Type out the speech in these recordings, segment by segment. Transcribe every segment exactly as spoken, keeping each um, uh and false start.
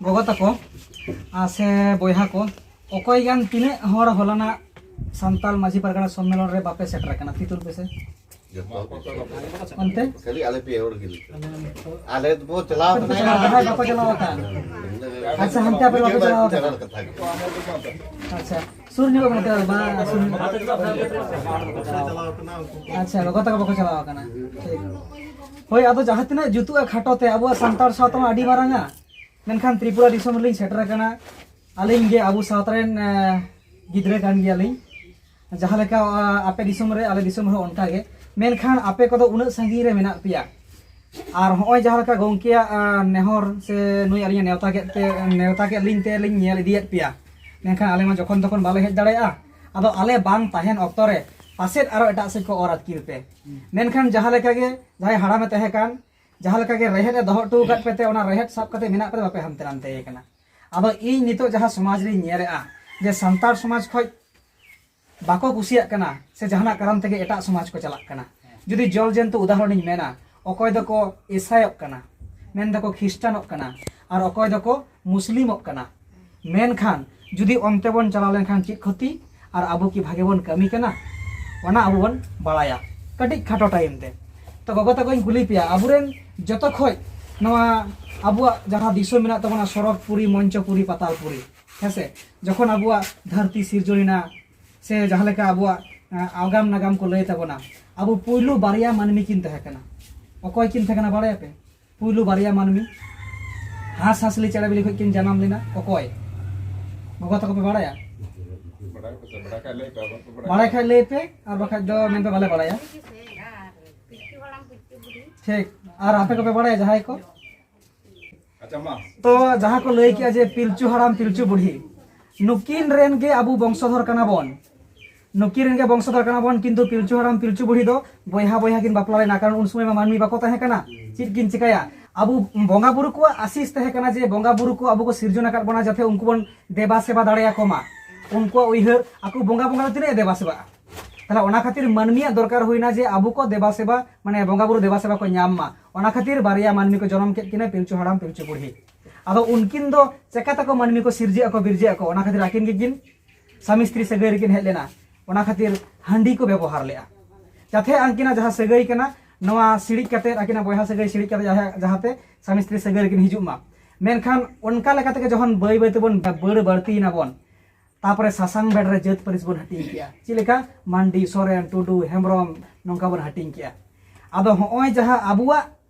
ᱜᱚᱜᱚ ᱛᱟᱠᱚ, ᱟᱨ ᱥᱮ ᱵᱚᱭᱦᱟ ᱠᱚ, ᱚᱠᱚᱭ ᱜᱟᱱ ᱛᱤᱱᱟᱹᱜ ᱦᱚᱲ ᱦᱚᱞᱟᱱᱟᱜ ᱥᱟᱱᱛᱟᱲ ᱢᱟᱹᱡᱷᱤ ᱯᱟᱨᱜᱟᱱᱟ ᱥᱚᱢᱢᱮᱞᱚᱱ ᱨᱮ ᱵᱟᱯᱮ ᱥᱮᱴᱮᱨ ᱟᱠᱟᱱᱟ? ᱛᱤ ᱛᱩᱞ ᱯᱮᱥᱮ᱾ ᱡᱚᱛᱚ ᱦᱚᱲ ᱠᱚ ᱥᱮᱴᱮᱨ ᱟᱠᱟᱱᱟ᱾ ᱚᱱᱛᱮ? ᱠᱷᱟᱹᱞᱤ ᱟᱞᱮ ᱯᱮ ᱦᱚᱲ ᱜᱮ᱾ ᱟᱞᱮ ᱫᱚᱵᱚ ᱪᱟᱞᱟᱣ ᱟᱯᱮ ᱫᱚᱯᱮ ᱠᱟᱱᱟ᱾ ᱪᱟᱞᱟᱣ ᱟᱠᱟᱱᱟ, ᱵᱟᱠᱚ ᱪᱟᱞᱟᱣ ᱟᱠᱟᱱᱟ᱾ ᱟᱪᱪᱷᱟ, ᱦᱟᱱᱛᱮ ᱟᱯᱮ ᱵᱟᱯᱮ ᱪᱟᱞᱟᱣ ᱟᱠᱟᱱᱟ᱾ ᱠᱟᱛᱷᱟ ᱜᱮ᱾ ᱟᱪᱪᱷᱟ, ᱥᱩᱨ ᱧᱚᱜ ᱵᱮᱱ, ᱱᱚᱛᱮ ᱵᱟᱝ, ᱥᱩᱨ ᱧᱚᱜ᱾ ᱟᱪᱪᱷᱟ, ᱜᱚᱜᱚ ᱛᱟᱠᱚ ᱵᱟᱠᱚ ᱪᱟᱞᱟᱣ ᱟᱠᱟᱱᱟ᱾ ᱴᱷᱤᱠ᱾ ᱦᱳᱭ, ᱟᱫᱚ ᱡᱟᱦᱟᱸ ᱛᱤᱱᱟᱹᱜ ᱡᱩᱛᱩᱜᱼᱟ ᱠᱷᱟᱴᱚ ᱛᱮ, ᱟᱵᱚᱣᱟᱜ ᱥᱟᱱᱛᱟᱲ ᱥᱟᱶᱛᱟ ᱢᱟ ᱟᱹᱰᱤ ᱢᱟᱨᱟᱝᱟ, ᱢᱮᱱᱠᱷᱟᱱ ᱛᱨᱤᱯᱩᱨᱟ ᱫᱤᱥᱚᱢ ᱨᱮᱞᱤᱧ ᱥᱮᱴᱮᱨ ᱟᱠᱟᱱᱟ᱾ ᱟᱹᱞᱤᱧ ᱜᱮ ᱟᱵᱚ ᱥᱟᱶᱛᱟ ᱨᱮᱱ, ᱮ, ᱜᱤᱫᱽᱨᱟᱹ ᱠᱟᱱ ᱜᱮᱭᱟᱞᱤᱧ᱾ ᱡᱟᱦᱟᱸ ᱞᱮᱠᱟ, ᱟ, ᱟᱯᱮ ᱫᱤᱥᱚᱢ ᱨᱮ, ᱟᱞᱮ ᱫᱤᱥᱚᱢ ᱨᱮᱦᱚᱸ ᱚᱱᱠᱟ ᱜᱮ᱾ ᱢᱮᱱᱠᱷᱟᱱ ᱟᱯᱮ ᱠᱚᱫᱚ ᱩᱱᱟᱹᱜ ᱥᱟᱺᱜᱤᱧ ᱨᱮ ᱢᱮᱱᱟᱜ ᱯᱮᱭᱟ᱾ ᱟᱨ ᱦᱚᱸᱜᱼᱚᱭ ᱡᱟᱦᱟᱸ ᱞᱮᱠᱟ ᱜᱚᱢᱠᱮᱭᱟᱜ, ᱟ, ᱱᱮᱦᱚᱨ ᱥᱮ ᱱᱩᱭ ᱟᱹᱞᱤᱧᱮ ᱱᱮᱣᱛᱟ ᱠᱮᱫ ᱛᱮ, ᱱᱮᱣᱛᱟ ᱠᱮᱫ ᱞᱤᱧ ᱛᱮ ᱞᱤᱧ ᱧᱮᱞ ᱤᱫᱤᱭᱮᱫ ᱯᱮᱭᱟ᱾ ᱢᱮᱱᱠᱷᱟᱱ ᱟᱞᱮ ᱢᱟ ᱡᱚᱠᱷᱚᱱ ᱛᱚᱠᱷᱚᱱ ᱵᱟᱞᱮ ᱦᱮᱡ ᱫᱟᱲᱮᱭᱟᱜᱼᱟ᱾ ᱟᱫᱚ ᱟᱞᱮ ᱵᱟᱝ ᱛᱟᱦᱮᱱ ᱚᱠᱛᱚ ᱨᱮ ᱯᱟᱥᱮᱫ ᱟᱨᱚ ᱮᱴᱟᱜ ᱥᱮᱫ ᱠᱚ ᱚᱨ ᱟᱹᱛᱠᱤᱨ ᱯᱮ᱾ ᱢᱮᱱᱠᱷᱟᱱ ᱡᱟᱦᱟᱸ ᱞᱮᱠᱟ ᱜᱮ ᱡᱟᱦᱟᱸᱭ ᱦᱟᱲᱟᱢᱮ ᱛᱟᱦᱮᱸ ᱠᱟᱱ, ᱡᱟᱦᱟᱸ ᱞᱮᱠᱟ ᱜᱮ ᱨᱮᱦᱮᱫ ᱮ ᱫᱚᱦᱚ ᱦᱚᱴᱚ ᱟᱠᱟᱫ ᱯᱮ ᱛᱮ, ᱚᱱᱟ ᱨᱮᱦᱮᱫ ᱥᱟᱵ ᱠᱟᱛᱮ ᱢᱮᱱᱟᱜ ᱯᱮ ᱛᱮ ᱵᱟᱯᱮ ᱦᱟᱱᱛᱮ ᱱᱟᱱᱛᱮ ᱟᱠᱟᱱᱟ᱾ ᱟᱫᱚ ᱤᱧ ᱱᱤᱛᱚᱜ ᱡᱟᱦᱟᱸ ᱥᱚᱢᱟᱡᱽ ᱨᱤᱧ ᱧᱮᱞᱮᱫᱼᱟ, ᱡᱮ ᱥᱟᱱᱛᱟᱲ ᱥᱚᱢᱟᱡᱽ ᱠᱷᱚᱡ ᱵᱟᱠᱚ ᱠᱩᱥᱤᱭᱟᱜ ᱠᱟᱱᱟ ᱥᱮ ᱡᱟᱦᱟᱱᱟᱜ ᱠᱟᱨᱚᱱ ᱛᱮᱜᱮ ᱮᱴᱟᱜ ᱥᱚᱢᱟᱡᱽ ᱠᱚ ᱪᱟᱞᱟᱜ ᱠᱟᱱᱟ᱾ ᱡᱩᱫᱤ ᱡᱚᱞ ᱡᱚᱱᱛᱩ ᱩᱫᱟᱦᱚᱨᱚᱱᱤᱧ ᱢᱮᱱᱟ, ᱚᱠᱚᱭ ᱫᱚᱠᱚ ᱤᱥᱟᱭᱚᱜ ᱠᱟᱱᱟ, ᱢᱮᱱ ᱫᱚᱠᱚ ᱠᱷᱨᱤᱥᱴᱟᱱᱚᱜ ᱠᱟᱱᱟ, ᱟᱨ ᱚᱠᱚᱭ ᱫᱚᱠᱚ ᱢᱩᱥᱞᱤᱢᱚᱜ ᱠᱟᱱᱟ᱾ ᱢᱮᱱᱠᱷᱟᱱ ᱡᱩᱫᱤ ᱚᱱᱛᱮ ᱵᱚᱱ ᱪᱟᱞᱟᱣ ᱞᱮᱱᱠᱷᱟᱱ ᱪᱮᱫ ᱠᱷᱚᱛᱤ, ᱟᱨ ᱟᱵᱚ ᱠᱤ ᱵᱷᱟᱜᱮ ᱵᱚᱱ ᱠᱟᱹᱢᱤ ᱠᱟᱱᱟ, ᱚᱱᱟ ᱟᱵᱚ ᱵᱚᱱ ᱵᱟᱲᱟᱭᱟ ᱠᱟᱹᱴᱤᱡ ᱠᱷᱟᱴᱚ ᱴᱟᱭᱤᱢ ᱛᱮ᱾ ᱛᱚ ᱜᱚᱜᱚ ᱛᱟᱠᱚᱧ ᱠᱩᱞᱤ ᱯᱮᱭᱟ, ᱟᱵᱚᱨᱮᱱ ᱡᱚᱛᱚ ᱠᱷᱚᱡ ᱱᱚᱣᱟ ᱟᱵᱚᱣᱟᱜ ᱡᱟᱦᱟᱸ ᱫᱤᱥᱚᱢ ᱢᱮᱱᱟᱜ ᱛᱟᱵᱚᱱᱟ, ᱥᱚᱨᱚᱜᱽᱯᱩᱨᱤ, ᱢᱚᱧᱪᱚᱯᱩᱨᱤ, ᱯᱟᱛᱟᱞᱯᱩᱨᱤ, ᱦᱮᱸᱥᱮ, ᱡᱚᱠᱷᱚᱱ ᱟᱵᱚᱣᱟᱜ ᱫᱷᱟᱹᱨᱛᱤ ᱥᱤᱨᱡᱚᱱ ᱮᱱᱟ, ᱥᱮ ᱡᱟᱦᱟᱸ ᱞᱮᱠᱟ ᱟᱵᱚᱣᱟᱜ, ᱮᱸ, ᱟᱜᱟᱢ ᱱᱟᱜᱟᱢ ᱠᱚ ᱞᱟᱹᱭ ᱛᱟᱵᱚᱱᱟ, ᱟᱵᱚ ᱯᱩᱭᱞᱩ ᱵᱟᱨᱭᱟ ᱢᱟᱹᱱᱢᱤ ᱠᱤᱱ ᱛᱟᱦᱮᱸ ᱠᱟᱱᱟ᱾ ᱚᱠᱚᱭ ᱠᱤᱱ ᱛᱟᱦᱮᱸ ᱠᱟᱱᱟ ᱵᱟᱲᱟᱭᱟᱯᱮ? ᱯᱩᱭᱞᱩ ᱵᱟᱨᱭᱟ ᱢᱟᱹᱱᱢᱤ ᱦᱟᱸᱥ ᱦᱟᱸᱥᱞᱤ ᱪᱮᱬᱮ ᱵᱤᱞᱤ ᱠᱷᱚᱡ ᱠᱤᱱ ᱡᱟᱱᱟᱢ ᱞᱮᱱᱟ᱾ ᱚᱠᱚᱭ? ᱜᱚᱜᱚ ᱛᱟᱠᱚ ᱯᱮ ᱵᱟᱲᱟᱭᱟ? ᱵᱟᱲᱟᱭ ᱯᱮᱥᱮ, ᱵᱟᱲᱟᱭ ᱠᱷᱟᱡ ᱞᱟᱹᱭ ᱯᱮ, ᱟᱨ ᱵᱟᱠᱷᱟᱡ ᱵᱟᱲᱟᱭ ᱠᱷᱟᱡ ᱞᱟᱹᱭ ᱯᱮ, ᱟᱨ ᱵᱟᱠᱷᱟᱡ ᱫᱚ ᱢᱮᱱ ᱯᱮ ᱵᱟᱞᱮ ᱵᱟᱲᱟᱭᱟ᱾ ᱴᱷᱤᱠ᱾ ᱟᱨ ᱟᱯᱮ ᱠᱚᱯᱮ ᱵᱟᱲᱟᱭᱟ ᱡᱟᱦᱟᱸᱭ ᱠᱚ? ᱟᱪᱪᱷᱟ, ᱢᱟ᱾ ᱛᱚ ᱡᱟᱦᱟᱸ ᱠᱚ ᱞᱟᱹᱭ ᱠᱮᱜᱼᱟ ᱡᱮ ᱯᱤᱞᱪᱩ ᱦᱟᱲᱟᱢ ᱯᱤᱞᱪᱩ ᱵᱩᱲᱦᱤ, ᱱᱩᱠᱤᱱ ᱨᱮᱱ ᱜᱮ ᱟᱵᱚ ᱵᱚᱝᱥᱚᱫᱷᱚᱨ ᱠᱟᱱᱟ ᱵᱚᱱ, ᱱᱩᱠᱤᱱ ᱨᱮᱱ ᱜᱮ ᱵᱚᱝᱥᱚᱫᱷᱚᱨ ᱠᱟᱱᱟ ᱵᱚᱱ, ᱠᱤᱱᱛᱩ ᱯᱤᱞᱪᱩ ᱦᱟᱲᱟᱢ ᱯᱤᱞᱪᱩ ᱵᱩᱲᱦᱤ ᱫᱚ ᱵᱚᱭᱦᱟ ᱵᱚᱭᱦᱟ ᱠᱤᱱ ᱵᱟᱯᱞᱟ ᱞᱮᱱᱟ, ᱠᱟᱨᱚᱱ ᱩᱱ ᱥᱚᱢᱚᱭ ᱢᱟ ᱢᱟᱹᱱᱢᱤ ᱵᱟᱠᱚ ᱛᱟᱦᱮᱸ ᱠᱟᱱᱟ᱾ ᱪᱮᱫ ᱠᱤᱱ ᱪᱤᱠᱟᱹᱭᱟ? ᱟᱵᱚ ᱵᱚᱸᱜᱟ ᱵᱩᱨᱩ ᱠᱚᱣᱟᱜ ᱟᱥᱤᱥ ᱛᱟᱦᱮᱸ ᱠᱟᱱᱟ ᱡᱮ ᱵᱚᱸᱜᱟ ᱵᱩᱨᱩ ᱠᱚ ᱟᱵᱚ ᱠᱚ ᱥᱤᱨᱡᱚᱱ ᱟᱠᱟᱫ ᱵᱚᱱᱟ ᱡᱟᱛᱮ ᱩᱱᱠᱩ ᱵᱚᱱ ᱫᱮᱵᱟ ᱥᱮᱵᱟ ᱫᱟᱲᱮᱭᱟᱠᱚ ᱢᱟ᱾ ᱩᱱᱠᱩᱣᱟᱜ ᱩᱭᱦᱟᱹᱨ, ᱟᱠᱚ ᱵᱚᱸᱜᱟ ᱵᱚᱸᱜᱟ ᱫᱚ ᱛᱤᱱᱟᱹᱜ ᱮ ᱫᱮᱵᱟ ᱥᱮᱵᱟᱜᱼᱟ? ᱛᱟᱦᱞᱮ ᱚᱱᱟ ᱠᱷᱟᱹᱛᱤᱨ ᱢᱟᱹᱱᱢᱤᱭᱟᱜ ᱫᱚᱨᱠᱟᱨ ᱦᱩᱭᱱᱟ ᱡᱮ ᱟᱵᱚ ᱠᱚ ᱫᱮᱵᱟ ᱥᱮᱵᱟ, ᱢᱟᱱᱮ ᱵᱚᱸᱜᱟ ᱵᱩᱨᱩ ᱫᱮᱵᱟ ᱥᱮᱵᱟ ᱠᱚ ᱧᱟᱢ ᱢᱟ᱾ ᱚᱱᱟ ᱠᱷᱟᱹᱛᱤᱨ ᱵᱟᱨᱭᱟ ᱢᱟᱹᱱᱢᱤ ᱠᱚ ᱡᱚᱱᱚᱢ ᱠᱮᱫ ᱠᱤᱱᱟ, ᱯᱤᱞᱪᱩ ᱦᱟᱲᱟᱢ ᱯᱤᱞᱪᱩ ᱵᱩᱲᱦᱤ᱾ ᱟᱫᱚ ᱩᱱᱠᱤᱱ ᱫᱚ ᱪᱮᱠᱟ ᱛᱮᱠᱚ ᱢᱟᱹᱱᱢᱤ ᱠᱚ ᱥᱤᱨᱡᱟᱹᱜ ᱟᱠᱚ, ᱵᱤᱨᱡᱟᱹᱜ ᱟᱠᱚ? ᱚᱱᱟ ᱠᱷᱟᱹᱛᱤᱨ ᱟᱹᱠᱤᱱ ᱜᱮᱠᱤᱱ ᱥᱟᱢᱤ ᱥᱛᱨᱤ ᱥᱟᱹᱜᱟᱹᱭ ᱨᱮᱠᱤᱱ ᱦᱮᱡ ᱞᱮᱱᱟ᱾ ᱚᱱᱟ ᱠᱷᱟᱹᱛᱤᱨ ᱦᱟᱺᱰᱤ ᱠᱚ ᱵᱮᱵᱚᱦᱟᱨ ᱞᱮᱫᱼᱟ, ᱡᱟᱛᱮ ᱟᱹᱠᱤᱱᱟᱜ ᱡᱟᱦᱟᱸ ᱥᱟᱹᱜᱟᱹᱭ ᱠᱟᱱᱟ, ᱱᱚᱣᱟ ᱥᱤᱲᱤᱡ ᱠᱟᱛᱮ, ᱟᱹᱠᱤᱱᱟᱜ ᱵᱚᱭᱦᱟ ᱥᱟᱹᱜᱟᱹᱭ ᱥᱤᱲᱤᱡ ᱠᱟᱛᱮ ᱡᱟᱦᱟᱸ, ᱡᱟᱦᱟᱸᱛᱮ ᱥᱟᱢᱤ ᱥᱛᱨᱤ ᱥᱟᱹᱜᱟᱹᱭ ᱨᱮᱠᱤᱱ ᱦᱤᱡᱩᱜ ᱢᱟ᱾ ᱢᱮᱱᱠᱷᱟᱱ ᱚᱱᱠᱟ ᱞᱮᱠᱟ ᱛᱮᱜᱮ ᱡᱚᱠᱷᱚᱱ ᱵᱟᱹᱭ ᱵᱟᱹᱭ ᱛᱮᱵᱚᱱ ᱵᱟᱹᱲ ᱵᱟᱹᱲᱛᱤᱭᱮᱱᱟ ᱵᱚᱱ, ᱛᱟᱯᱚᱨᱮ ᱥᱟᱥᱟᱝ ᱵᱮᱰ ᱨᱮ ᱡᱟᱹᱛ ᱯᱟᱹᱨᱤᱥ ᱵᱚᱱ ᱦᱟᱹᱴᱤᱧ ᱠᱮᱜᱼᱟ᱾ ᱪᱮᱫ ᱞᱮᱠᱟ? ᱢᱟᱱᱰᱤ, ᱥᱚᱨᱮᱱ, ᱴᱩᱰᱩ, ᱦᱮᱢᱵᱨᱚᱢ, ᱱᱚᱝᱠᱟ ᱵᱚᱱ ᱦᱟᱹᱴᱤᱧ ᱠᱮᱜᱼᱟ᱾ ᱟᱫᱚ ᱦᱚᱸᱜᱼᱚᱭ ᱡᱟᱦᱟᱸ ᱟᱵᱚᱣᱟᱜ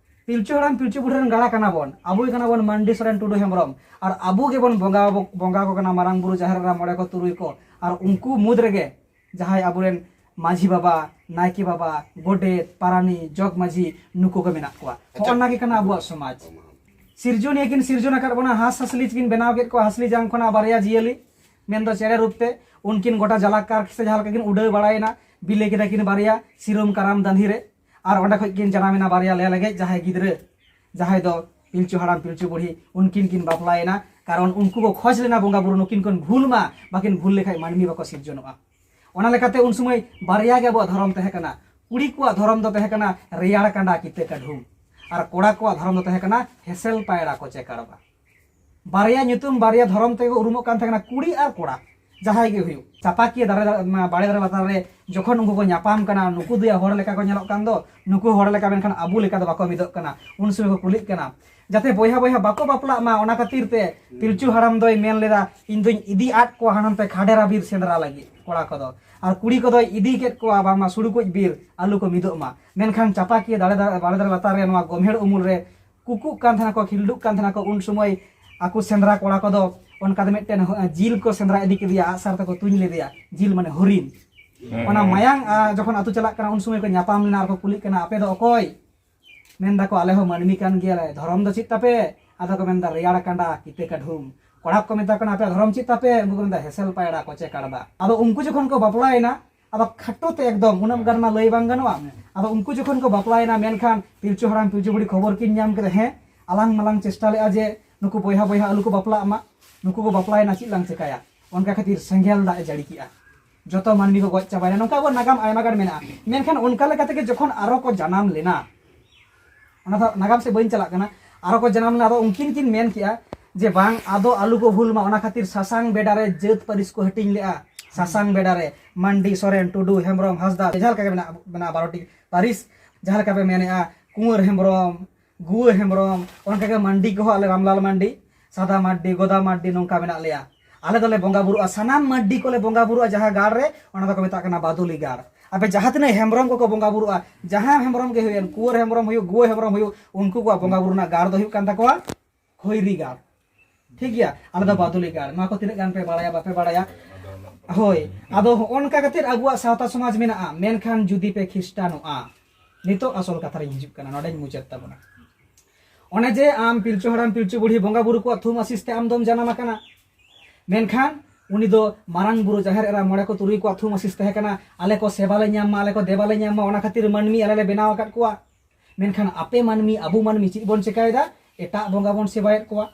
ᱯᱤᱞᱪᱩ ᱦᱟᱲᱟᱢ ᱯᱤᱞᱪᱩ ᱵᱩᱲᱦᱤ ᱨᱮᱱ ᱜᱟᱲᱟ ᱠᱟᱱᱟ ᱵᱚᱱ, ᱟᱵᱚ ᱜᱮ ᱠᱟᱱᱟ ᱵᱚᱱ ᱢᱟᱱᱰᱤ, ᱥᱚᱨᱮᱱ, ᱴᱩᱰᱩ, ᱦᱮᱢᱵᱨᱚᱢ, ᱟᱨ ᱟᱵᱚ ᱜᱮᱵᱚᱱ ᱵᱚᱸᱜᱟ, ᱵᱚᱸᱜᱟ ᱟᱠᱚ ᱠᱟᱱᱟ ᱢᱟᱨᱟᱝ ᱵᱩᱨᱩ, ᱡᱟᱦᱮᱨ ᱮᱨᱟ, ᱢᱚᱬᱮ ᱠᱚ, ᱛᱩᱨᱩᱭ ᱠᱚ, ᱟᱨ ᱩᱱᱠᱩ ᱢᱩᱫᱽ ᱨᱮᱜᱮ ᱡᱟᱦᱟᱸᱭ ᱟᱵᱚᱨᱮᱱ ᱢᱟᱹᱡᱷᱤ ᱵᱟᱵᱟ, ᱱᱟᱭᱠᱮ ᱵᱟᱵᱟ, ᱜᱚᱰᱮᱛ, ᱯᱟᱨᱟᱱᱤ, ᱡᱚᱜᱽ ᱢᱟᱹᱡᱷᱤ, ᱱᱩᱠᱩ ᱠᱚ ᱢᱮᱱᱟᱜ ᱠᱚᱣᱟ᱾ ᱟᱪᱪᱷᱟ᱾ ᱦᱚᱸᱜᱼᱚ ᱱᱟ ᱜᱮ ᱠᱟᱱᱟ ᱟᱵᱚᱣᱟᱜ ᱥᱚᱢᱟᱡᱽ᱾ ᱥᱤᱨᱡᱚᱱᱤᱭᱟᱹ ᱠᱤᱱ ᱥᱤᱨᱡᱚᱱ ᱟᱠᱟᱫ ᱵᱚᱱᱟ, ᱦᱟᱸᱥ ᱦᱟᱸᱥᱞᱤ ᱠᱤᱱ ᱵᱮᱱᱟᱣ ᱠᱮᱫ ᱠᱚᱣᱟ, ᱦᱟᱸᱥᱞᱤ ᱡᱟᱝ ᱠᱷᱚᱱᱟᱜ ᱵᱟᱨᱭᱟ ᱡᱤᱭᱟᱹᱞᱤ, ᱢᱮᱱᱫᱚ ᱪᱮᱬᱮ ᱨᱩᱯ ᱛᱮ᱾ ᱩᱱᱠᱤᱱ ᱜᱚᱴᱟ ᱡᱟᱞᱟᱠᱟᱨ ᱥᱮ ᱡᱟᱦᱟᱸ ᱞᱮᱠᱟ ᱠᱤᱱ ᱩᱰᱟᱹᱣ ᱵᱟᱲᱟᱭᱮᱱᱟ, ᱵᱤᱞᱤ ᱠᱮᱫᱟ ᱠᱤᱱ ᱵᱟᱨᱭᱟ ᱥᱤᱨᱚᱢ ᱠᱟᱨᱟᱢ ᱫᱟᱺᱫᱷᱤ ᱨᱮ, ᱟᱨ ᱚᱸᱰᱮ ᱠᱷᱚᱡ ᱠᱤᱱ ᱡᱟᱱᱟᱢᱮᱱᱟ ᱵᱟᱨᱭᱟ ᱞᱮ ᱞᱮᱜᱮᱡ ᱡᱟᱦᱟᱸᱭ ᱜᱤᱫᱽᱨᱟᱹ, ᱡᱟᱦᱟᱸᱭ ᱫᱚ ᱯᱤᱞᱪᱩ ᱦᱟᱲᱟᱢ ᱯᱤᱞᱪᱩ ᱵᱩᱲᱦᱤ, ᱩᱱᱠᱤᱱ ᱠᱤᱱ ᱵᱟᱯᱞᱟᱭᱮᱱᱟ᱾ ᱠᱟᱨᱚᱱ ᱩᱱᱠᱩ ᱠᱚ ᱠᱷᱚᱡᱽ ᱞᱮᱱᱟ ᱵᱚᱸᱜᱟ ᱵᱩᱨᱩ ᱱᱩᱠᱤᱱ ᱠᱤᱱ ᱵᱷᱩᱞ ᱢᱟ, ᱵᱟᱠᱤᱱ ᱵᱷᱩᱞ ᱞᱮᱠᱷᱟᱡ ᱢᱟᱹᱱᱢᱤ ᱵᱟᱠᱚ ᱥᱤᱨᱡᱚᱱᱚᱜᱼᱟ᱾ ᱚᱱᱟ ᱞᱮᱠᱟᱛᱮ ᱩᱱ ᱥᱚᱢᱚᱭ ᱵᱟᱨᱭᱟ ᱜᱮ ᱟᱵᱚᱣᱟᱜ ᱫᱷᱚᱨᱚᱢ ᱛᱟᱦᱮᱸ ᱠᱟᱱᱟ᱾ ᱠᱩᱲᱤ ᱠᱚᱣᱟᱜ ᱫᱷᱚᱨᱚᱢ ᱫᱚ ᱛᱟᱦᱮᱸ ᱠᱟᱱᱟ ᱨᱮᱭᱟᱲ ᱠᱟᱸᱰᱟ ᱠᱤᱛᱟᱹ ᱠᱟᱹᱰᱷᱩᱢ, ᱟᱨ ᱠᱚᱲᱟ ᱠᱚᱣᱟᱜ ᱫᱷᱚᱨᱚᱢ ᱫᱚ ᱛᱟᱦᱮᱸ ᱠᱟᱱᱟ ᱦᱮᱸᱥᱮᱞ ᱯᱟᱭᱲᱟ ᱠᱚᱪᱮ ᱠᱟᱲᱣᱟ᱾ ᱵᱟᱨᱭᱟ ᱧᱩᱛᱩᱢ, ᱵᱟᱨᱭᱟ ᱫᱷᱚᱨᱚᱢ ᱛᱮᱜᱮ ᱠᱚ ᱩᱨᱩᱢᱚᱜ ᱠᱟᱱ ᱛᱟᱦᱮᱸ ᱠᱟᱱᱟ, ᱠᱩᱲᱤ ᱟᱨ ᱠᱚᱲᱟ ᱡᱟᱦᱟᱸᱭ ᱜᱮ ᱦᱩᱭᱩᱜ᱾ ᱪᱟᱯᱟᱠᱤᱭᱟᱹ ᱫᱟᱨᱮ, ᱵᱟᱲᱮ ᱫᱟᱨᱮ ᱞᱟᱛᱟᱨ ᱨᱮ ᱡᱚᱠᱷᱚᱱ ᱩᱱᱠᱩ ᱠᱚ ᱧᱟᱯᱟᱢ ᱠᱟᱱᱟ, ᱱᱩᱠᱩ ᱫᱚᱭᱟ ᱦᱚᱲ ᱞᱮᱠᱟ ᱠᱚ ᱧᱮᱞᱚᱜ ᱠᱟᱱ ᱫᱚ, ᱱᱩᱠᱩ ᱦᱚᱲ ᱞᱮᱠᱟ, ᱢᱮᱱᱠᱷᱟᱱ ᱟᱵᱚ ᱞᱮᱠᱟ ᱫᱚ ᱵᱟᱠᱚ ᱢᱤᱫᱚᱜ ᱠᱟᱱᱟ᱾ ᱩᱱ ᱥᱚᱢᱚᱭ ᱠᱚ ᱠᱩᱞᱤᱜ ᱠᱟᱱᱟ, ᱡᱟᱛᱮ ᱵᱚᱭᱦᱟ ᱵᱚᱭᱦᱟ ᱵᱟᱠᱚ ᱵᱟᱯᱞᱟᱜ ᱢᱟ, ᱚᱱᱟ ᱠᱷᱟᱹᱛᱤᱨ ᱛᱮ ᱯᱤᱞᱪᱩ ᱦᱟᱲᱟᱢ ᱫᱚᱭ ᱢᱮᱱ ᱞᱮᱫᱟ, "ᱤᱧ ᱫᱚᱧ ᱤᱫᱤ ᱟᱫ ᱠᱚᱣᱟ ᱦᱟᱱᱟᱱᱛᱮ ᱠᱷᱟᱰᱮᱨᱟ ᱵᱤᱨ ᱥᱮᱸᱫᱽᱨᱟ ᱞᱟᱹᱜᱤᱫ ᱠᱚᱲᱟ ᱠᱚᱫᱚ, ᱟᱨ ᱠᱩᱲᱤ ᱠᱚᱫᱚᱭ ᱤᱫᱤ ᱠᱮᱫ ᱠᱚᱣᱟ ᱵᱟᱝᱢᱟ ᱥᱩᱲᱩᱠᱩᱡ ᱵᱤᱨ, ᱟᱞᱚ ᱠᱚ ᱢᱤᱫᱚᱜ ᱢᱟ᱾" ᱢᱮᱱᱠᱷᱟᱱ ᱪᱟᱯᱟᱠᱤᱭᱟᱹ ᱫᱟᱨᱮ, ᱫᱟᱨᱮ, ᱵᱟᱲᱮ ᱫᱟᱨᱮ ᱞᱟᱛᱟᱨ ᱨᱮ ᱱᱚᱣᱟ ᱜᱚᱢᱦᱮᱲ ᱩᱢᱩᱞ ᱨᱮ ᱠᱩᱠᱩᱜ ᱠᱟᱱ ᱛᱟᱦᱮᱱᱟ ᱠᱚ, ᱠᱷᱤᱞᱰᱩᱜ ᱠᱟᱱ ᱛᱟᱦᱮᱱᱟ ᱠᱚ᱾ ᱩᱱ ᱥᱚᱢᱚᱭ ᱟᱠᱚ ᱥᱮᱸᱫᱽᱨᱟ ᱠᱚᱲᱟ ᱠᱚᱫᱚ ᱚᱱᱠᱟ ᱛᱮ ᱢᱤᱫᱴᱮᱱ ᱦᱚ-, ᱡᱤᱞ ᱠᱚ ᱥᱮᱸᱫᱽᱨᱟ ᱤᱫᱤ ᱠᱮᱫᱮᱭᱟ, ᱟᱜᱼᱥᱟᱨ ᱛᱮᱠᱚ ᱛᱩᱧ ᱞᱮᱫᱮᱭᱟ᱾ ᱡᱤᱞ ᱢᱟᱱᱮ ᱦᱚᱨᱤᱱ᱾ ᱦᱮᱸ, ᱚᱱᱟ ᱦᱮᱸ᱾ ᱢᱟᱭᱟᱝ, ᱟ, ᱡᱚᱠᱷᱚᱱ ᱟᱹᱛᱩ ᱪᱟᱞᱟᱜ ᱠᱟᱱᱟ, ᱩᱱ ᱥᱚᱢᱚᱭ ᱠᱚ ᱧᱟᱯᱟᱢ ᱞᱮᱱᱟ ᱟᱨ ᱠᱚ ᱠᱩᱞᱤᱜ ᱠᱟᱱᱟ, "ᱟᱯᱮ ᱫᱚ ᱚᱠᱚᱭ?" ᱢᱮᱱ ᱫᱟᱠᱚ, "ᱟᱞᱮ ᱦᱚᱸ ᱢᱟᱹᱱᱢᱤ ᱠᱟᱱ ᱜᱮᱭᱟᱞᱮ, ᱫᱷᱚᱨᱚᱢ ᱫᱚ ᱪᱮᱫ ᱛᱟᱯᱮ?" ᱟᱫᱚ ᱠᱚ ᱢᱮᱱᱫᱟ, "ᱨᱮᱭᱟᱲ ᱠᱟᱸᱰᱟ ᱠᱤᱛᱟᱹ ᱠᱟᱹᱰᱷᱩᱢ᱾" ᱠᱚᱲᱟ ᱠᱚ ᱢᱮᱛᱟ ᱠᱚ ᱠᱟᱱᱟ, "ᱟᱯᱮᱭᱟᱜ ᱫᱷᱚᱨᱚᱢ ᱪᱮᱫ ᱛᱟᱯᱮ?" ᱩᱱᱠᱩ ᱠᱚ ᱢᱮᱱᱫᱟ, "ᱦᱮᱸᱥᱮᱞ ᱯᱟᱭᱲᱟ ᱠᱚᱪᱮ ᱠᱟᱲᱵᱟ᱾" ᱟᱫᱚ ᱩᱱᱠᱩ ᱡᱚᱠᱷᱚᱱ ᱠᱚ ᱵᱟᱯᱞᱟᱭᱮᱱᱟ, ᱟᱫᱚ ᱠᱷᱟᱴᱚ ᱛᱮ ᱮᱠᱫᱚᱢ, ᱩᱱᱟᱹᱜ ᱜᱟᱱ ᱢᱟ ᱞᱟᱹᱭ ᱵᱟᱝ ᱜᱟᱱᱚᱜᱼᱟ᱾ ᱟᱫᱚ ᱩᱱᱠᱩ ᱡᱚᱠᱷᱚᱱ ᱠᱚ ᱵᱟᱯᱞᱟᱭᱮᱱᱟ, ᱢᱮᱱᱠᱷᱟᱱ ᱯᱤᱞᱪᱩ ᱦᱟᱲᱟᱢ ᱯᱤᱞᱪᱩ ᱵᱩᱲᱦᱤ ᱠᱷᱚᱵᱚᱨ ᱠᱤᱱ ᱧᱟᱢ ᱠᱮᱫᱟ, ᱦᱮᱸ, ᱟᱞᱟᱝ ᱢᱟᱞᱟᱝ ᱪᱮᱥᱴᱟ ᱞᱮᱫᱼᱟ ᱡᱮ ᱱᱩᱠᱩ ᱵᱚᱭᱦᱟ ᱵᱚᱭᱦᱟ ᱟᱞᱚ ᱠᱚ ᱵᱟᱯᱞᱟᱜ ᱢᱟ, ᱱᱩᱠᱩ ᱠᱚ ᱵᱟᱯᱞᱟᱭᱮᱱᱟ, ᱪᱮᱫ ᱞᱟᱝ ᱪᱮᱠᱟᱭᱟ? ᱚᱱᱠᱟ ᱠᱷᱟᱹᱛᱤᱨ ᱥᱮᱸᱜᱮᱞ ᱫᱟᱜ ᱮ ᱡᱟᱹᱲᱤ ᱠᱮᱜᱼᱟ, ᱡᱚᱛᱚ ᱢᱟᱹᱱᱢᱤ ᱠᱚ ᱜᱚᱡ ᱪᱟᱵᱟᱭᱮᱱᱟ᱾ ᱱᱚᱝᱠᱟ ᱟᱵᱚᱣᱟᱜ ᱱᱟᱜᱟᱢ ᱟᱭᱢᱟ ᱜᱟᱱ ᱢᱮᱱᱟᱜᱼᱟ᱾ ᱢᱮᱱᱠᱷᱟᱱ ᱚᱱᱠᱟ ᱞᱮᱠᱟ ᱛᱮᱜᱮ ᱡᱚᱠᱷᱚᱱ ᱟᱨᱚ ᱠᱚ ᱡᱟᱱᱟᱢ ᱞᱮᱱᱟ, ᱚᱱᱟ ᱫᱚ ᱱᱟᱜᱟᱢ ᱥᱮᱫ ᱵᱟᱹᱧ ᱪᱟᱞᱟᱜ ᱠᱟᱱᱟ, ᱟᱨᱚ ᱠᱚ ᱡᱟᱱᱟᱢ ᱞᱮᱱᱟ, ᱟᱫᱚ ᱩᱱᱠᱤᱱ ᱠᱤᱱ ᱢᱮᱱ ᱠᱮᱜᱼᱟ ᱡᱮ ᱵᱟᱝ, ᱟᱫᱚ ᱟᱞᱚ ᱠᱚ ᱵᱷᱩᱞ ᱢᱟ, ᱚᱱᱟ ᱠᱷᱟᱹᱛᱤᱨ ᱥᱟᱥᱟᱝ ᱵᱮᱰᱟ ᱨᱮ ᱡᱟᱹᱛ ᱯᱟᱹᱨᱤᱥ ᱠᱚ ᱦᱟᱹᱴᱤᱧ ᱞᱮᱜᱼᱟ᱾ ᱥᱟᱥᱟᱝ ᱵᱮᱰᱟ ᱨᱮ ᱢᱟᱱᱰᱤ, ᱥᱚᱨᱮᱱ, ᱴᱩᱰᱩ, ᱦᱮᱢᱵᱨᱚᱢ, ᱦᱟᱸᱥᱫᱟ, ᱡᱟᱦᱟᱸ ᱞᱮᱠᱟ ᱜᱮ ᱢᱮᱱᱟᱜ ᱵᱚᱱᱟ ᱵᱟᱨᱚᱴᱤ ᱯᱟᱹᱨᱤᱥ, ᱡᱟᱦᱟᱸ ᱞᱮᱠᱟ ᱯᱮ ᱢᱮᱱᱮᱜᱼᱟ, ᱠᱩᱸᱣᱟᱨ ᱦᱮᱢᱵᱨᱚᱢ, ᱜᱩᱣᱟᱹ ᱦᱮᱢᱵᱨᱚᱢ, ᱚᱱᱠᱟ ᱜᱮ ᱢᱟᱱᱰᱤ ᱠᱚᱦᱚᱸ ᱟᱞᱮ ᱨᱟᱢᱞᱟᱞ ᱢᱟᱱᱰᱤ, ᱥᱟᱫᱟ ᱢᱟᱱᱰᱤ, ᱜᱚᱫᱟ ᱢᱟᱱᱰᱤ, ᱱᱚᱝᱠᱟ ᱢᱮᱱᱟᱜ ᱞᱮᱭᱟ᱾ ᱟᱞᱮ ᱫᱚᱞᱮ ᱵᱚᱸᱜᱟ ᱵᱩᱨᱩᱜᱼᱟ, ᱥᱟᱱᱟᱢ ᱢᱟᱱᱰᱤ ᱠᱚᱞᱮ ᱵᱚᱸᱜᱟ ᱵᱩᱨᱩᱜᱼᱟ ᱡᱟᱦᱟᱸ ᱜᱟᱲ ᱨᱮ, ᱚᱱᱟ ᱫᱚᱠᱚ ᱢᱮᱛᱟᱜ ᱠᱟᱱᱟ ᱵᱟᱫᱩᱞᱤ ᱜᱟᱲ᱾ ᱟᱯᱮ ᱡᱟᱦᱟᱸ ᱛᱤᱱᱟᱹᱜ ᱦᱮᱢᱵᱨᱚᱢ ᱠᱚᱠᱚ ᱵᱚᱸᱜᱟ ᱵᱩᱨᱩᱜᱼᱟ, ᱡᱟᱦᱟᱸ ᱦᱮᱢᱵᱨᱚᱢ ᱜᱮ ᱦᱩᱭᱮᱱ, ᱠᱩᱸᱣᱟᱨ ᱦᱮᱢᱵᱨᱚᱢ ᱦᱩᱭᱩᱜ, ᱜᱩᱣᱟᱹ ᱦᱮᱢᱵᱨᱚᱢ ᱦᱩᱭᱩᱜ, ᱩᱱᱠᱩ ᱠᱚᱣᱟᱜ ᱵᱚᱸᱜᱟ ᱵᱩᱨᱩ ᱨᱮᱱᱟᱜ ᱜᱟᱲ ᱫᱚ ᱦᱩᱭᱩᱜ ᱠᱟᱱ ᱛᱟᱠᱚᱣᱟ ᱠᱷᱚᱭᱨᱤ ᱜᱟᱲ᱾ ᱴᱷᱤᱠ ᱜᱮᱭᱟ, ᱟᱞᱮ ᱫᱚ ᱵᱟᱫᱩᱞᱤ ᱜᱟᱲ᱾ ᱱᱚᱣᱟ ᱠᱚ ᱛᱤᱱᱟᱹᱜ ᱜᱟᱱ ᱯᱮ ᱵᱟᱲᱟᱭᱟ, ᱵᱟᱯᱮ ᱵᱟᱲᱟᱭᱟ? ᱦᱳᱭ, ᱟᱫᱚ ᱦᱚᱸᱜᱼᱚ ᱱᱚᱝᱠᱟ ᱠᱟᱛᱮ ᱟᱵᱚᱣᱟᱜ ᱥᱟᱶᱛᱟ ᱥᱚᱢᱟᱡᱽ ᱢᱮᱱᱟᱜᱼᱟ, ᱢᱮᱱᱠᱷᱟᱱ ᱡᱩᱫᱤ ᱯᱮ ᱠᱷᱤᱥᱴᱟᱱᱚᱜᱼᱟ, ᱱᱤᱛᱚᱜ ᱟᱥᱚᱞ ᱠᱟᱛᱷᱟ ᱨᱤᱧ ᱦᱤᱡᱩᱜ ᱠᱟᱱᱟ, ᱱᱚᱰᱮᱧ ᱢᱩᱪᱟᱹᱫ ᱛᱟᱵᱚᱱᱟ᱾ ᱚᱱᱮ ᱡᱮ ᱟᱢ ᱯᱤᱞᱪᱩ ᱦᱟᱲᱟᱢ ᱯᱤᱞᱪᱩ ᱵᱩᱲᱦᱤ ᱵᱚᱸᱜᱟ ᱵᱩᱨᱩ ᱠᱚᱣᱟᱜ ᱛᱷᱩᱢ ᱟᱥᱤᱥ ᱛᱮ ᱟᱢ ᱫᱚᱢ ᱡᱟᱱᱟᱢ ᱟᱠᱟᱱᱟ, ᱢᱮᱱᱠᱷᱟᱱ ᱩᱱᱤ ᱫᱚ ᱢᱟᱨᱟᱝ ᱵᱩᱨᱩ, ᱡᱟᱦᱮᱨ ᱮᱨᱟ, ᱢᱚᱬᱮ ᱠᱚ ᱛᱩᱨᱩᱭ ᱠᱚᱣᱟᱜ ᱛᱷᱩᱢ ᱟᱥᱤᱥ ᱛᱟᱦᱮᱸ ᱠᱟᱱᱟ, ᱟᱞᱮ ᱠᱚ ᱥᱮᱵᱟ ᱞᱮ ᱧᱟᱢ ᱢᱟ, ᱟᱞᱮ ᱠᱚ ᱫᱮᱵᱟ ᱞᱮ ᱧᱟᱢ ᱢᱟ, ᱚᱱᱟ ᱠᱷᱟᱹᱛᱤᱨ ᱢᱟᱹᱱᱢᱤ ᱟᱞᱮ ᱞᱮ ᱵᱮᱱᱟᱣ ᱟᱠᱟᱫ ᱠᱚᱣᱟ᱾ ᱢᱮᱱᱠᱷᱟᱱ ᱟᱯᱮ ᱢᱟᱹᱱᱢᱤ, ᱟᱵᱚ ᱢᱟᱹᱱᱢᱤ ᱪᱮᱫ ᱵᱚᱱ ᱪᱮᱠᱟᱭᱮᱫᱟ? ᱮᱴᱟᱜ ᱵᱚᱸᱜᱟ ᱵᱚᱱ ᱥᱮᱵᱟᱭᱮᱫ ᱠᱚᱣᱟ᱾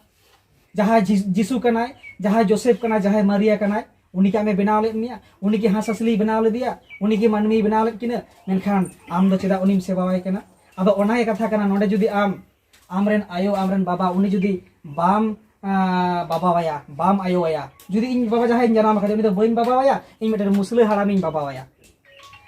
ᱡᱟᱦᱟᱸᱭ ᱡᱤ-, ᱡᱤᱥᱩ ᱠᱟᱱᱟᱭ, ᱡᱟᱦᱟᱸᱭ ᱡᱳᱥᱮᱯ ᱠᱟᱱᱟᱭ, ᱡᱟᱦᱟᱸᱭ ᱢᱟᱨᱤᱭᱟ ᱠᱟᱱᱟᱭ, ᱩᱱᱤ ᱠᱤ ᱟᱢᱮ ᱵᱮᱱᱟᱣ ᱞᱮᱫ ᱢᱮᱭᱟ? ᱩᱱᱤ ᱠᱤ ᱦᱟᱸᱥ ᱦᱟᱸᱥᱞᱤᱭ ᱵᱮᱱᱟᱣ ᱞᱮᱫᱮᱭᱟ? ᱩᱱᱤ ᱠᱤ ᱢᱟᱹᱱᱢᱤᱭ ᱵᱮᱱᱟᱣ ᱞᱮᱫ ᱠᱤᱱᱟ? ᱢᱮᱱᱠᱷᱟᱱ ᱟᱢ ᱫᱚ ᱪᱮᱫᱟᱜ ᱩᱱᱤᱢ ᱥᱮᱵᱟᱣᱟᱭ ᱠᱟᱱᱟ? ᱟᱫᱚ ᱚᱱᱟ ᱜᱮ ᱠᱟᱛᱷᱟ ᱠᱟᱱᱟ, ᱱᱚᱰᱮ ᱡᱩᱫᱤ ᱟᱢ, ᱟᱢᱨᱮᱱ ᱟᱭᱳ, ᱟᱢᱨᱮᱱ ᱵᱟᱵᱟ, ᱩᱱᱤ ᱡᱩᱫᱤ ᱵᱟᱢ, ᱟᱸ, ᱵᱟᱵᱟᱣᱟᱭᱟ, ᱵᱟᱢ ᱟᱭᱳᱣᱟᱭᱟ, ᱡᱩᱫᱤ ᱤᱧ ᱵᱟᱵᱟ ᱡᱟᱦᱟᱸᱭᱤᱧ ᱡᱟᱱᱟᱢ ᱟᱠᱟᱫᱮ, ᱩᱱᱤ ᱫᱚ ᱵᱟᱹᱧ ᱵᱟᱵᱟᱣᱟᱭᱟ, ᱤᱧ ᱢᱤᱫᱴᱮᱱ ᱢᱩᱥᱞᱟᱹ ᱦᱟᱲᱟᱢᱤᱧ ᱵᱟᱵᱟᱣᱟᱭᱟ,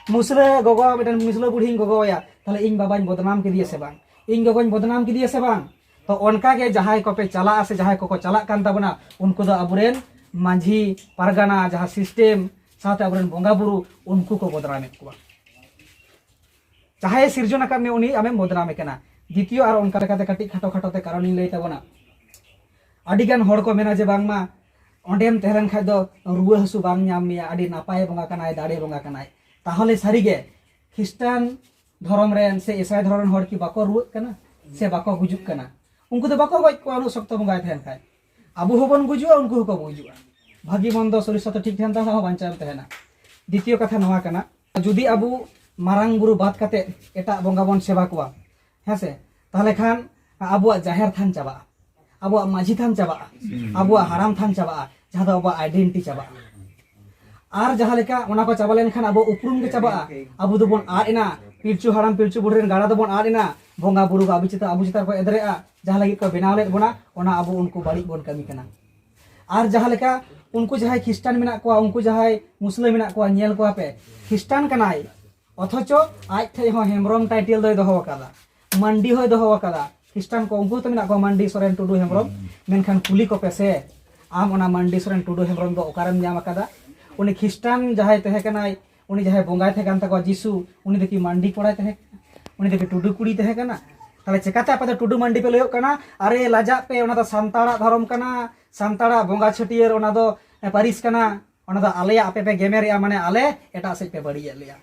ᱢᱩᱥᱞᱟᱹ ᱜᱚᱜᱚ, ᱢᱤᱫᱴᱮᱱ ᱢᱩᱥᱞᱟᱹ ᱵᱩᱲᱦᱤᱧ ᱜᱚᱜᱚᱣᱟᱭᱟ, ᱛᱟᱦᱞᱮ ᱤᱧ ᱵᱟᱵᱟᱧ ᱵᱚᱫᱱᱟᱢ ᱠᱮᱫᱮᱭᱟ ᱥᱮ ᱵᱟᱝ? ᱤᱧ ᱜᱚᱜᱚᱧ ᱵᱚᱫᱱᱟᱢ ᱠᱮᱫᱮᱭᱟ ᱥᱮ ᱵᱟᱝ? ᱛᱚ ᱚᱱᱠᱟ ᱜᱮ ᱡᱟᱦᱟᱸᱭ ᱠᱚᱯᱮ ᱪᱟᱞᱟᱜᱼᱟ ᱥᱮ ᱡᱟᱦᱟᱸᱭ ᱠᱚᱠᱚ ᱪᱟᱞᱟᱜ ᱠᱟᱱ ᱛᱟᱵᱚᱱᱟ, ᱩᱱᱠᱩ ᱫᱚ ᱟᱵᱚᱨᱮᱱ ᱢᱟᱹᱡᱷᱤ ᱯᱟᱨᱜᱟᱱᱟ, ᱡᱟᱦᱟᱸ ᱥᱤᱥᱴᱮᱢ, ᱥᱟᱶᱛᱮ ᱟᱵᱚᱨᱮᱱ ᱵᱚᱸᱜᱟ ᱵᱩᱨᱩ, ᱩᱱᱠᱩ ᱠᱚ ᱵᱚᱫᱱᱟᱢᱮᱫ ᱠᱚᱣᱟ᱾ ᱡᱟᱦᱟᱸᱭᱮ ᱥᱤᱨᱡᱚᱱ ᱟᱠᱟᱫ ᱢᱮ, ᱩᱱᱤ ᱟᱢᱮᱢ ᱵᱚᱫᱱᱟᱢᱮ ᱠᱟᱱᱟ᱾ ᱫᱤᱛᱤᱭᱚ, ᱟᱨ ᱚᱱᱠᱟ ᱞᱮᱠᱟᱛᱮ ᱠᱟᱹᱴᱤᱡ ᱠᱷᱟᱴᱚ ᱠᱷᱟᱴᱚ ᱛᱮ ᱠᱟᱨᱚᱱᱤᱧ ᱞᱟᱹᱭ ᱛᱟᱵᱚᱱᱟ᱾ ᱟᱹᱰᱤ ᱜᱟᱱ ᱦᱚᱲ ᱠᱚ ᱢᱮᱱᱟ ᱡᱮ ᱵᱟᱝᱢᱟ ᱚᱸᱰᱮᱢ ᱛᱟᱦᱮᱸ ᱞᱮᱱ ᱠᱷᱟᱡ ᱫᱚ ᱨᱩᱣᱟᱹ ᱦᱟᱹᱥᱩ ᱵᱟᱝ ᱧᱟᱢ ᱢᱮᱭᱟ, ᱟᱹᱰᱤ ᱱᱟᱯᱟᱭ ᱵᱚᱸᱜᱟ ᱠᱟᱱᱟᱭ, ᱫᱟᱲᱮ ᱵᱚᱸᱜᱟ ᱠᱟᱱᱟᱭ᱾ ᱛᱟᱦᱚᱞᱮ ᱥᱟᱹᱨᱤᱜᱮ ᱠᱷᱨᱤᱥᱴᱟᱱ ᱫᱷᱚᱨᱚᱢ ᱨᱮᱱ ᱥᱮ ᱤᱥᱟᱭ ᱫᱷᱚᱨᱚᱢ ᱨᱮᱱ ᱦᱚᱲ ᱠᱤ ᱵᱟᱠᱚ ᱨᱩᱣᱟᱹᱜ ᱠᱟᱱᱟ ᱥᱮ ᱵᱟᱠᱚ ᱜᱩᱡᱩᱜ ᱠᱟᱱᱟ? ᱩᱱᱠᱩ ᱫᱚ ᱵᱟᱠᱚ ᱜᱚᱡ ᱠᱚᱣᱟ ᱩᱱᱟᱹᱜ ᱥᱚᱠᱛᱚ ᱵᱚᱸᱜᱟᱭ ᱛᱟᱦᱮᱱ ᱠᱷᱟᱡ᱾ ᱟᱵᱚ ᱦᱚᱸᱵᱚᱱ ᱜᱩᱡᱩᱜᱼᱟ, ᱩᱱᱠᱩ ᱦᱚᱸᱠᱚ ᱜᱩᱡᱩᱜᱼᱟ᱾ ᱵᱷᱟᱹᱜᱤ ᱢᱚᱱᱫᱚ ᱥᱚᱨᱤᱨ ᱥᱟᱥᱛᱷᱚ ᱴᱷᱤᱠ ᱛᱟᱦᱮᱱ ᱛᱟᱢ ᱠᱷᱟᱡ ᱦᱚᱸ ᱵᱟᱧᱪᱟᱣ ᱮᱢ ᱛᱟᱦᱮᱱᱟ᱾ ᱫᱤᱛᱤᱭᱚ ᱠᱟᱛᱷᱟ ᱱᱚᱣᱟ ᱠᱟᱱᱟ, ᱡᱩᱫᱤ ᱟᱵᱚ ᱢᱟᱨᱟᱝ ᱵᱩᱨᱩ ᱵᱟᱫ ᱠᱟᱛᱮ ᱮᱴᱟᱜ ᱵᱚᱸᱜᱟ ᱵᱚᱱ ᱥᱮᱵᱟ ᱠᱚᱣᱟ, ᱦᱮᱸ ᱥᱮ, ᱛᱟᱦᱚᱞᱮ ᱠᱷᱟᱱ ᱟᱵᱚᱣᱟᱜ ᱡᱟᱦᱮᱨ ᱛᱷᱟᱱ ᱪᱟᱵᱟᱜᱼᱟ, ᱟᱵᱚᱣᱟᱜ ᱢᱟᱹᱡᱷᱤ ᱛᱷᱟᱱ ᱪᱟᱵᱟᱜᱼᱟ, ᱟᱵᱚᱣᱟᱜ ᱦᱟᱲᱟᱢ ᱛᱷᱟᱱ ᱪᱟᱵᱟᱜᱼᱟ, ᱡᱟᱦᱟᱸ ᱫᱚ ᱟᱵᱚᱣᱟᱜ ᱟᱭᱰᱮᱱᱴᱤᱴᱤ ᱪᱟᱵᱟᱜᱼᱟ᱾ ᱟᱨ ᱡᱟᱦᱟᱸ ᱞᱮᱠᱟ ᱚᱱᱟ ᱠᱚ ᱪᱟᱵᱟ ᱞᱮᱱᱠᱷᱟᱱ ᱟᱵᱚ ᱩᱯᱨᱩᱢ ᱜᱮ ᱪᱟᱵᱟᱜᱼᱟ, ᱟᱵᱚ ᱫᱚᱵᱚᱱ ᱟᱫ ᱮᱱᱟ, ᱯᱤᱞᱪᱩ ᱦᱟᱲᱟᱢ ᱯᱤᱞᱪᱩ ᱵᱩᱲᱦᱤ ᱨᱮᱱ ᱜᱟᱰᱟ ᱫᱚᱵᱚᱱ ᱟᱫ ᱮᱱᱟ, ᱵᱚᱸᱜᱟ ᱵᱩᱨᱩ ᱟᱵᱚ ᱪᱮᱛᱟᱱ, ᱟᱵᱚ ᱪᱮᱛᱟᱱ ᱠᱚ ᱮᱫᱨᱮᱜᱼᱟ, ᱡᱟᱦᱟᱸ ᱞᱟᱹᱜᱤᱫ ᱠᱚ ᱵᱮᱱᱟᱣ ᱞᱮᱫ ᱵᱚᱱᱟ, ᱚᱱᱟ ᱟᱵᱚ ᱩᱱᱠᱩ ᱵᱟᱹᱲᱤᱡ ᱵᱚᱱ ᱠᱟᱹᱢᱤ ᱠᱟᱱᱟ᱾ ᱟᱨ ᱡᱟᱦᱟᱸ ᱞᱮᱠᱟ ᱩᱱᱠᱩ ᱡᱟᱦᱟᱸᱭ ᱠᱷᱤᱥᱴᱟᱱ ᱢᱮᱱᱟᱜ ᱠᱚᱣᱟ, ᱩᱱᱠᱩ ᱡᱟᱦᱟᱸᱭ ᱢᱩᱥᱞᱟᱹ ᱢᱮᱱᱟᱜ ᱠᱚᱣᱟ, ᱧᱮᱞ ᱠᱚᱣᱟ ᱯᱮ, ᱠᱷᱤᱥᱴᱟᱱ ᱠᱟᱱᱟᱭ, ᱚᱛᱷᱚᱪᱚ ᱟᱡ ᱴᱷᱮᱡ ᱦᱚᱸ ᱦᱮᱢᱵᱨᱚᱢ ᱴᱟᱭᱴᱮᱞ ᱫᱚᱭ ᱫᱚᱦᱚ ᱟᱠᱟᱫᱟ, ᱢᱟᱱᱰᱤ ᱦᱚᱸᱭ ᱫᱚᱦᱚ ᱟᱠᱟᱫᱟ᱾ ᱠᱷᱤᱥᱴᱟᱱ ᱠᱚ ᱩᱱᱠᱩ ᱦᱚᱸᱛᱚ ᱢᱮᱱᱟᱜ ᱠᱚᱣᱟ, ᱢᱟᱱᱰᱤ ᱥᱚᱨᱮᱱ ᱴᱩᱰᱩ ᱦᱮᱢᱵᱨᱚᱢ᱾ ᱢᱮᱱᱠᱷᱟᱱ ᱠᱩᱞᱤ ᱠᱚᱯᱮ ᱥᱮ, ᱟᱢ ᱚᱱᱟ ᱢᱟᱱᱰᱤ ᱥᱚᱨᱮᱱ ᱴᱩᱰᱩ ᱦᱮᱢᱵᱨᱚᱢ ᱫᱚ ᱚᱠᱟᱨᱮᱢ ᱧᱟᱢ ᱟᱠᱟᱫᱟ? ᱩᱱᱤ ᱠᱷᱤᱥᱴᱟᱱ ᱡᱟᱦᱟᱸᱭ ᱛᱟᱦᱮᱸ ᱠᱟᱱᱟᱭ, ᱩᱱᱤ ᱡᱟᱦᱟᱸᱭ ᱵᱚᱸᱜᱟᱭ ᱛᱟᱦᱮᱸ ᱠᱟᱱ ᱛᱟᱠᱚᱣᱟ ᱡᱤᱥᱩ, ᱩᱱᱤ ᱫᱚ ᱠᱤ ᱢᱟᱱᱰᱤ ᱠᱚᱲᱟᱭ ᱛᱟᱦᱮᱸ ᱠᱟᱱᱟ? ᱩᱱᱤ ᱫᱚ ᱠᱤ ᱴᱩᱰᱩ ᱠᱩᱲᱤᱭ ᱛᱟᱦᱮᱸ ᱠᱟᱱᱟ? ᱛᱟᱦᱞᱮ ᱪᱮᱠᱟᱛᱮ ᱟᱯᱮ ᱫᱚ ᱴᱩᱰᱩ ᱢᱟᱱᱰᱤ ᱯᱮ ᱞᱟᱹᱭᱚᱜ ᱠᱟᱱᱟ? ᱟᱨᱮ ᱞᱟᱡᱟᱜ ᱯᱮ, ᱚᱱᱟ ᱫᱚ ᱥᱟᱱᱛᱟᱲᱟᱜ ᱫᱷᱚᱨᱚᱢ ᱠᱟᱱᱟ, ᱥᱟᱱᱛᱟᱲᱟᱜ ᱵᱚᱸᱜᱟ ᱪᱷᱟᱹᱴᱭᱟᱹᱨ ᱚᱱᱟ ᱫᱚ, ᱮ, ᱯᱟᱹᱨᱤᱥ ᱠᱟᱱᱟ, ᱚᱱᱟ ᱫᱚ ᱟᱞᱮᱭᱟᱜ ᱟᱯᱮ ᱯᱮ ᱜᱮᱢᱮᱨᱮᱜᱼᱟ, ᱢᱟᱱᱮ ᱟᱞᱮ ᱮᱴᱟᱜ ᱥᱮᱫ ᱯᱮ ᱵᱟᱹᱲᱤᱡᱮᱫ ᱞᱮᱭᱟ᱾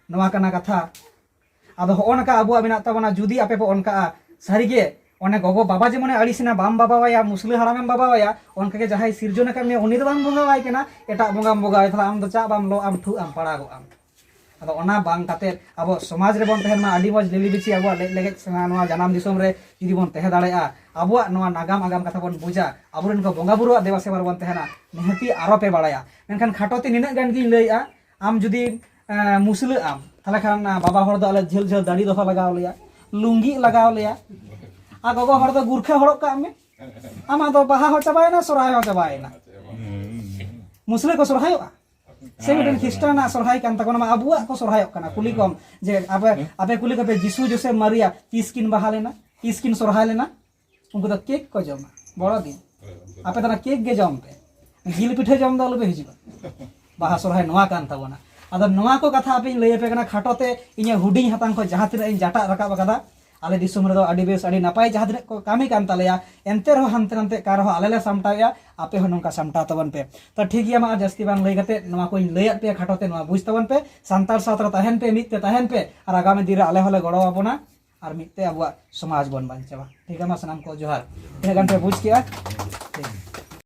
ᱱᱚᱣᱟ ᱠᱟᱱᱟ ᱠᱟᱛᱷᱟ᱾ ᱟᱫᱚ ᱦᱚᱸᱜᱼᱚ ᱱᱚᱝᱠᱟ ᱟᱵᱚᱣᱟᱜ ᱢᱮᱱᱟᱜ ᱛᱟᱵᱚᱱᱟ, ᱡᱩᱫᱤ ᱟᱯᱮ ᱯᱮ ᱚᱱᱠᱟᱜᱼᱟ, ᱥᱟᱹᱨᱤᱜᱮ ᱚᱱᱮ ᱜᱚᱜᱚ ᱵᱟᱵᱟ ᱡᱮᱢᱚᱱᱮ ᱟᱹᱲᱤᱥᱮᱱᱟ, ᱵᱟᱢ ᱵᱟᱵᱟᱣᱟᱭᱟ, ᱢᱩᱥᱞᱟᱹ ᱦᱟᱲᱟᱢᱮᱢ ᱵᱟᱵᱟᱣᱟᱭᱟ, ᱚᱱᱠᱟᱜᱮ ᱡᱟᱦᱟᱸᱭ ᱥᱤᱨᱡᱚᱱ ᱟᱠᱟᱫ ᱢᱮᱭᱟ ᱩᱱᱤ ᱫᱚ ᱵᱟᱢ ᱵᱚᱸᱜᱟᱣᱟᱭ ᱠᱟᱱᱟ, ᱮᱴᱟᱜ ᱵᱚᱸᱜᱟᱢ ᱵᱚᱸᱜᱟᱣᱟᱭ, ᱛᱟᱦᱞᱮ ᱟᱢ ᱫᱚ ᱪᱟᱜ ᱵᱟᱢ ᱞᱚᱜ ᱟᱢ, ᱴᱷᱩᱜ ᱟᱢ, ᱯᱟᱲᱟᱜᱚᱜ ᱟᱢ᱾ ᱟᱫᱚ ᱚᱱᱟ ᱵᱟᱝ ᱠᱟᱛᱮ ᱟᱵᱚ ᱥᱚᱢᱟᱡᱽ ᱨᱮᱵᱚᱱ ᱛᱟᱦᱮᱱ ᱢᱟ, ᱟᱹᱰᱤ ᱢᱚᱡᱽ ᱞᱤᱞᱤ ᱵᱤᱪᱷᱤ ᱟᱵᱚᱣᱟᱜ ᱞᱮᱡ ᱞᱮᱜᱮᱡ ᱥᱮ ᱱᱚᱣᱟ ᱡᱟᱱᱟᱢ ᱫᱤᱥᱚᱢ ᱨᱮ ᱡᱩᱫᱤ ᱵᱚᱱ ᱛᱟᱦᱮᱸ ᱫᱟᱲᱮᱭᱟᱜᱼᱟ, ᱟᱵᱚᱣᱟᱜ ᱱᱚᱣᱟ ᱱᱟᱜᱟᱢ ᱟᱜᱟᱢ ᱠᱟᱛᱷᱟ ᱵᱚᱱ ᱵᱩᱡᱟ, ᱟᱵᱚᱨᱮᱱ ᱠᱚ ᱵᱚᱸᱜᱟ ᱵᱩᱨᱩᱣᱟᱜ ᱫᱮᱵᱟ ᱥᱮᱵᱟ ᱨᱮᱵᱚᱱ ᱛᱟᱦᱮᱱᱟ, ᱱᱤᱦᱟᱹᱛᱤ ᱟᱨᱚ ᱯᱮ ᱵᱟᱲᱟᱭᱟ᱾ ᱢᱮᱱᱠᱷᱟᱱ ᱠᱷᱟᱴᱚ ᱛᱮ ᱱᱤᱱᱟᱹᱜ ᱜᱟᱱ ᱜᱤᱧ ᱞᱟᱹᱭᱮᱜᱼᱟ, ᱟᱢ ᱡᱩᱫᱤ, ᱮᱸ, ᱢᱩᱥᱞᱟᱹᱜ ᱟᱢ, ᱛᱟᱦᱞᱮ ᱠᱷᱟᱱ, ᱮᱸ, ᱵᱟᱵᱟ ᱦᱚᱲ ᱫᱚ ᱟᱞᱮ ᱡᱷᱟᱹᱞ ᱡᱷᱟᱹᱞ ᱫᱟᱲᱤ ᱫᱚᱦᱚ ᱞᱟᱜᱟᱣ ᱞᱮᱭᱟ, ᱞᱩᱝᱜᱤᱜ ᱞᱟᱜᱟᱣ ᱞᱮᱭᱟ, ᱟᱨ ᱜᱚᱜᱚ ᱦᱚᱲ ᱫᱚ ᱜᱩᱨᱠᱷᱟᱹ ᱦᱚᱲᱚᱜ ᱠᱟᱜ ᱢᱮ᱾ ᱟᱢᱟᱜ ᱫᱚ ᱵᱟᱦᱟ ᱦᱚᱸ ᱪᱟᱵᱟᱭᱮᱱᱟ, ᱥᱚᱨᱦᱟᱭ ᱦᱚᱸ ᱪᱟᱵᱟᱭᱮᱱᱟ᱾ ᱢᱩᱥᱞᱟᱹ ᱠᱚ ᱥᱚᱨᱦᱟᱭᱚᱜᱼᱟ? ᱥᱮ ᱢᱤᱫᱴᱮᱱ ᱠᱷᱨᱤᱥᱴᱟᱱᱟᱜ ᱥᱚᱨᱦᱟᱭ ᱠᱟᱱ ᱛᱟᱵᱚᱱᱟ, ᱢᱟ ᱟᱵᱚᱣᱟᱜ ᱠᱚ ᱥᱚᱨᱦᱟᱭᱚᱜ ᱠᱟᱱᱟ᱾ ᱠᱩᱞᱤ ᱠᱚᱢ ᱡᱮ ᱟᱯᱮ, ᱟᱯᱮ ᱠᱩᱞᱤ ᱠᱚᱯᱮ, ᱡᱤᱥᱩ, ᱡᱳᱥᱮᱯ, ᱢᱟᱨᱤᱭᱟ ᱛᱤᱥ ᱠᱤᱱ ᱵᱟᱦᱟ ᱞᱮᱱᱟ, ᱛᱤᱥ ᱠᱤᱱ ᱥᱚᱨᱦᱟᱭ ᱞᱮᱱᱟ? ᱩᱱᱠᱩ ᱫᱚ ᱠᱮᱠ ᱠᱚ ᱡᱚᱢᱟ, ᱵᱚᱲᱚ ᱫᱤᱱ᱾ ᱟᱯᱮ ᱫᱚ ᱚᱱᱟ ᱠᱮᱠ ᱜᱮ ᱡᱚᱢ ᱯᱮ, ᱡᱤᱞ ᱯᱤᱴᱷᱟᱹ ᱡᱚᱢ ᱫᱚ ᱟᱞᱚᱯᱮ ᱦᱤᱡᱩᱜᱼᱟ᱾ ᱵᱟᱦᱟ ᱥᱚᱨᱦᱟᱭ ᱱᱚᱣᱟ ᱠᱟᱱ ᱛᱟᱵᱚᱱᱟ᱾ ᱟᱫᱚ ᱱᱚᱣᱟ ᱠᱚ ᱠᱟᱛᱷᱟ ᱟᱯᱮᱧ ᱞᱟᱹᱭ ᱟᱯᱮ ᱠᱟᱱᱟ ᱠᱷᱟᱴᱚ ᱛᱮ, ᱤᱧᱟᱹᱜ ᱦᱩᱰᱤᱧ ᱦᱟᱛᱟᱝ ᱠᱷᱚᱱ ᱡᱟᱦᱟᱸ ᱛᱤᱱᱟᱹᱜ ᱤᱧ ᱡᱟᱴᱟᱜ ᱨᱟᱠᱟᱵ ᱟᱠᱟᱫᱟ᱾ ᱟᱞᱮ ᱫᱤᱥᱚᱢ ᱨᱮᱫᱚ ᱟᱹᱰᱤ ᱵᱮᱥ, ᱟᱹᱰᱤ ᱱᱟᱯᱟᱭ ᱡᱟᱦᱟᱸ ᱛᱤᱱᱟᱹᱜ ᱠᱚ ᱠᱟᱹᱢᱤ ᱠᱟᱱ ᱛᱟᱞᱮᱭᱟ, ᱮᱱᱛᱮ ᱨᱮᱦᱚᱸ ᱦᱟᱱᱛᱮ ᱱᱟᱛᱮ ᱠᱟᱱ ᱨᱮᱦᱚᱸ ᱟᱞᱮ ᱞᱮ ᱥᱟᱢᱴᱟᱣᱮᱫᱼᱟ, ᱟᱯᱮ ᱦᱚᱸ ᱱᱚᱝᱠᱟ ᱥᱟᱢᱴᱟᱣ ᱛᱟᱵᱚᱱ ᱯᱮ᱾ ᱛᱚ ᱴᱷᱤᱠ ᱜᱮᱭᱟ, ᱢᱟ ᱟᱨ ᱡᱟᱹᱥᱛᱤ ᱵᱟᱝ ᱞᱟᱹᱭ ᱠᱟᱛᱮ ᱱᱚᱣᱟ ᱠᱚᱧ ᱞᱟᱹᱭᱟᱫ ᱯᱮᱭᱟ ᱠᱷᱟᱴᱚ ᱛᱮ, ᱱᱚᱣᱟ ᱵᱩᱡᱽ ᱛᱟᱵᱚᱱ ᱯᱮ, ᱥᱟᱱᱛᱟᱲ ᱥᱟᱶᱛᱟ ᱨᱮ ᱛᱟᱦᱮᱱ ᱯᱮ, ᱢᱤᱫ ᱛᱮ ᱛᱟᱦᱮᱱ ᱯᱮ, ᱟᱨ ᱟᱜᱟᱢᱤ ᱫᱤᱱ ᱨᱮ ᱟᱞᱮ ᱦᱚᱸᱞᱮ ᱜᱚᱲᱚ ᱟᱵᱚᱱᱟ᱾ ᱟᱨ ᱢᱤᱫ ᱛᱮ ᱟᱵᱚᱣᱟᱜ ᱥᱚᱢᱟᱡᱽ ᱵᱚᱱ ᱵᱟᱧᱪᱟᱣᱟ᱾ ᱴᱷᱤᱠ ᱜᱮᱭᱟ, ᱢᱟ ᱥᱟᱱᱟᱢ ᱠᱚ ᱡᱚᱦᱟᱨ᱾ ᱛᱤᱱᱟᱹᱜ ᱜᱟᱱ ᱯᱮ ᱵᱩᱡᱽ ᱠᱮᱜᱼᱟ? ᱴᱷᱤᱠ᱾